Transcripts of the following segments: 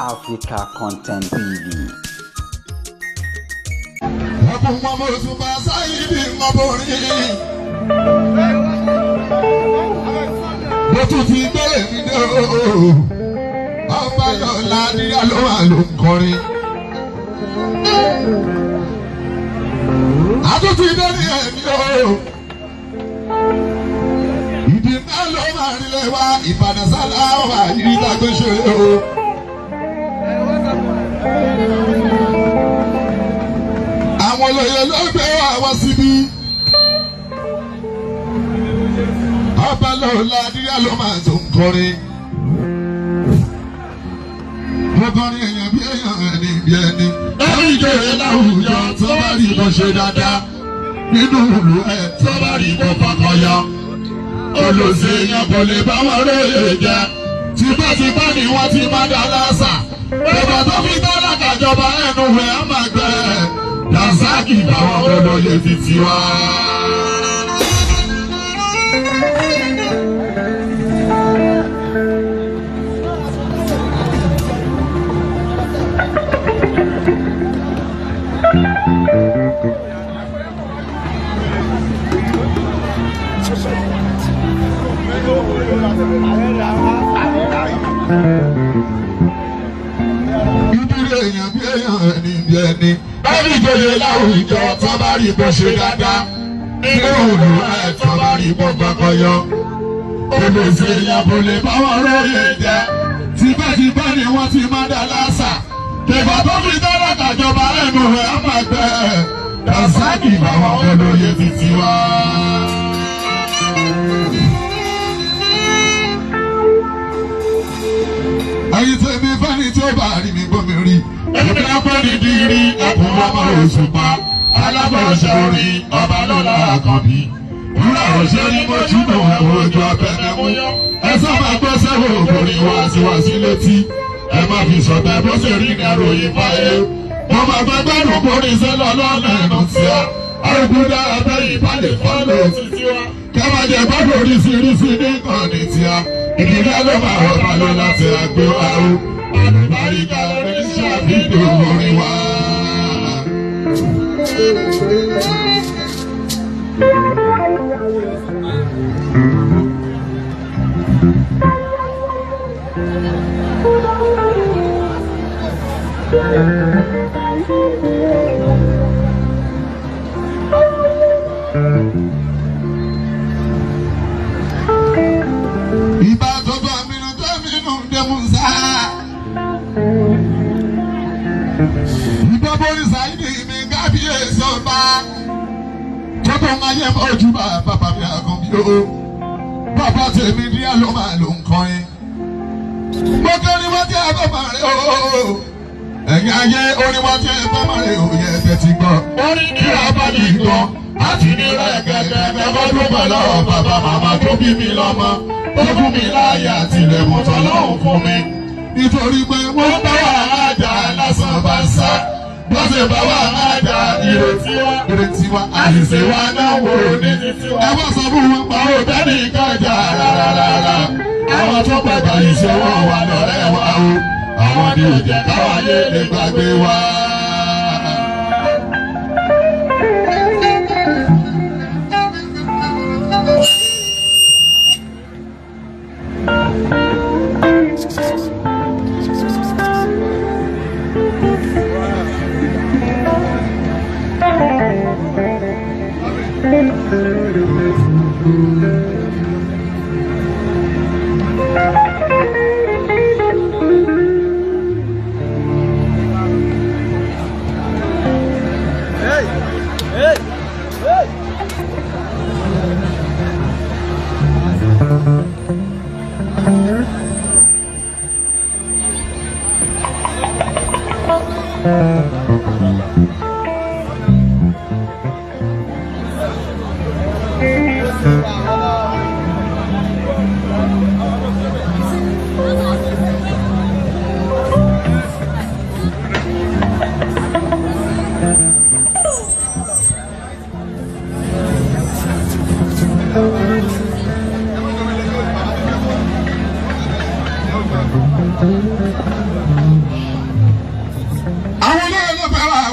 Africa Content TV. Ẹkùn ọmọ Òṣùpá Sáyídì ọmọbìnrin. Mo tún ti gbẹ́rẹ̀ mi dé o. Ọba lọ́la ní alóhà ló ń kọrin. Àtúntì lórí ẹ̀mí o. Ìdí náà ló máa rí lẹ́wà Ìbàdàn sálá wà yìí lágbé ṣeré o. Àwọn olóyè ló gbé wá síbí. Ọba lọ́la dídá ló máa tó ń kọrin. Mo kọrin èèyàn bí èèyàn ẹni bí ẹni. Lórí ìjòyè láwùjọ tó bá rí bó ṣe dáadáa. Nínú ìlú ẹ̀ tó bá rí bó fakọyọ. Olùsè yẹn kò lè bá wọn róye jẹ. Tipátipá ni wọ́n ti máa dá lásà. Bàbá tó fi tálákà jọba ẹnu rẹ̀ á máa gbẹ. Dànsákì báwọn olóyè ti tiwa. Ìdúró èèyàn bí èèyàn ẹni bí ẹni. Báyìí ìjòyè láwùjọ tó bá rí bó ṣe dáadáa. Nínú ìlú ẹ̀ tó bá rí bó gbàgbọ́yọ. Olùsè ìyàbò lè bá wọn róye jẹ. Tipátipá ni wọ́n ti máa dá lásà. Tẹ̀fà tó fi tálákà jọba ẹnu rẹ̀ á máa gbẹ. Dànsákì báwọn olóyè ti tiwa. Ẹyin tèmi fẹ́ni tí ó bá rí mi gbọ́ mi rí. Èmi náà ní dírí ẹkùn ọmọ Òṣùpá. Alábọ̀ọ̀ṣẹ́ orí ọba lọ́la àkànbí. Wúrà ọ̀ṣẹ́ ní mọ́júmọ̀ ẹ̀wọ̀n ojú abẹ́rẹ́ mú. Ẹ sábà gbọ́ sẹ́wọ̀n òbòrí wá sí wá sí létí. Ẹ má fi sọ̀tẹ̀ bó ṣe rí ní àròyìn fáyé. Wọ́n máa gbẹ́ gbẹ́rù borí sẹ́lọ̀ lọ́nà ẹ̀nà tíá. Arúgbó dára bẹ́yìn bá lè fọ́lọ̀ títí wá. Kẹ́ máa jẹ gbọ́dọ̀ oríṣiríṣi ní ìkànnì tíá. Ìdílé ló máa ọba lọ láti àgbé wa o. Àlùbáríkà oríṣi àfihàn orin wa. Ìbá tuntun àmínú tẹ́mínú dẹ́músá. Ìbá borí Sáyídì mi kábíyèsí ọba. Tótó ń ayé ojú bàbá mi àgàn bí o. Bàbá tèmi díẹ̀ ló máa ló ń kọrin. Mo kẹ́rin wá tí ẹ bá máa rí o. Ẹ̀yin ayé orin wá tí ẹ bá máa rí o yẹ ẹ ti gbọ́. Orin ní abájú ìgbọ́n. Àti ní rẹ̀gẹ̀dẹ̀ ẹ̀kọ́ dúpẹ́ lọ́wọ́ bàbá màmá tó bí mi lọ́mọ. Ó fún mi láàyè àtìlẹ́kùn tọ́lọ́hún fún mi. Nítorí pé wọ́n bá wà ájà lásán bá ń sá. Bọ́sẹ̀ bá wà ájà ìrètí wa. Ìrètí wa àṣìṣe wa náà wò ní. Ẹ wá sọ fún wọn pa ó dání kájà rárá. Àwọn tó gbàgbà ìṣòwò wa lọ́rẹ́ wa o. Àwọn ni ò jẹ́ káwáyé lè gbàgbé wa.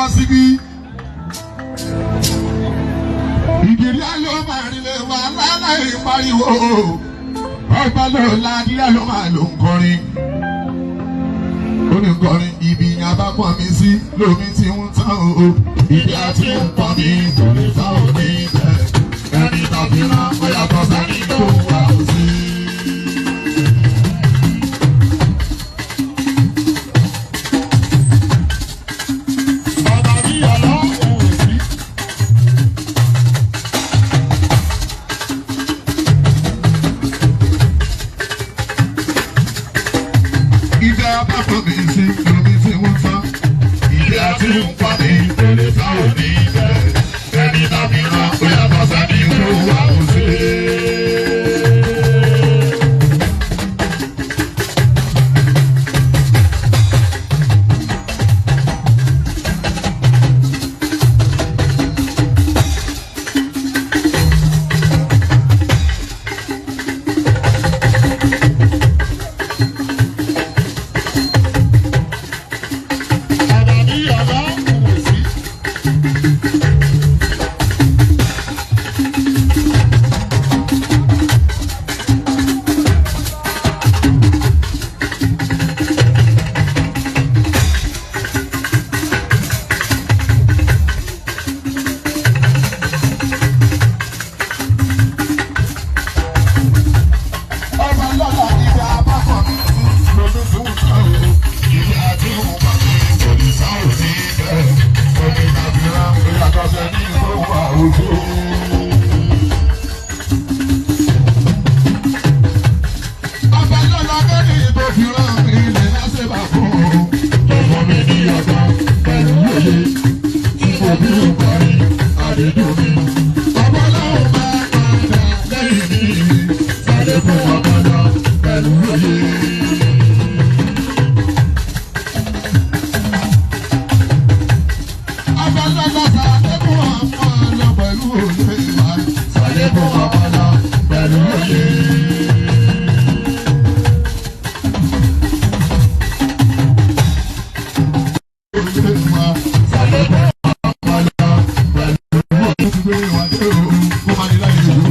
wá síbí. Ìdílé ló máa rí lè wá láláì pariwo. Ọba lọ́la dílé ló máa ló ń kọrin. Ó ní kọrin ibi yẹn bá pọ̀ mi sí lómi tí ń tán o. Ibi àti ń pọ̀ mi kò lè tán ò ní bẹ́ẹ̀. Ẹni tàbí rán ó yàtọ̀ sẹ́ni tó wà ó sí. Bàbá mi ọlọ́run ò sí. Ibi àbá pọ̀ mi sí lómi tí ń tán. Ibi àti ń pọ̀ mi kò lè tán ò ní bẹ́ẹ̀. Ẹni tàbí rán ó yàtọ̀ sẹ́ni tó wà ó sí. Bàbá mi ọlọ́run ò sí. Ọba lọ́la ìdá abákan mi sí lómi tí ń tán o. Ìdí àti ìwọ̀n mi kò ní sáwò sí bẹ́ẹ̀. Omi tàbí rán ìyàtọ̀ sẹ́ni tó wà ojú. Ọba lọ́la kẹ́ni tó fi rán mi lè lásẹ̀ bá fún un. Tó fún mi ní ọgbọ́n pẹ̀lú òye. Tí mo bí ń kọrin àdídùn mi. Ọba lọ́wọ́ máa padà lẹ́yìn mi. Sáré fún ọpọlọ pẹ̀lú òye. Ọba lọ́la sàlékún ọpọlọ pẹ̀lú òye. Sàlékún ọpọlọ pẹ̀lú òye. Sàlékún ọpọlọ pẹ̀lú òye. Ti gbé wa dé o, kó má ní láyé o.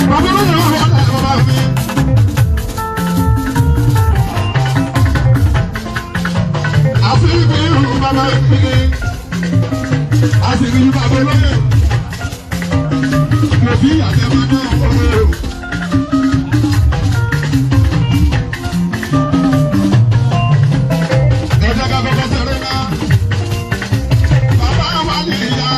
Bàbá mi ò wọ́n náà bàbá mi. Àṣírí bàbá mi àṣírí bàbá olóyè mo fi àtẹ̀mọ́ náà wọlé o. Ẹ jẹ́ ká kọ́kọ́ ṣeré náà. Bàbá wa ní ìyá.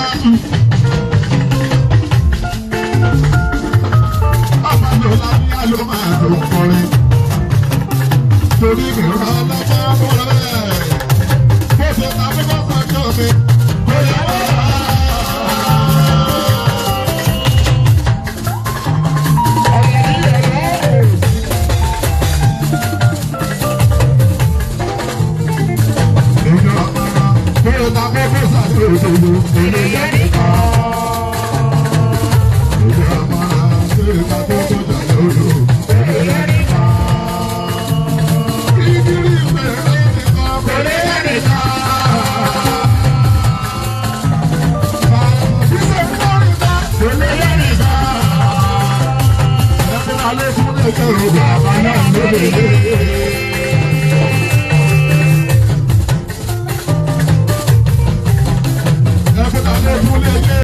jẹ́ o. Bàbá náà ló lè lé.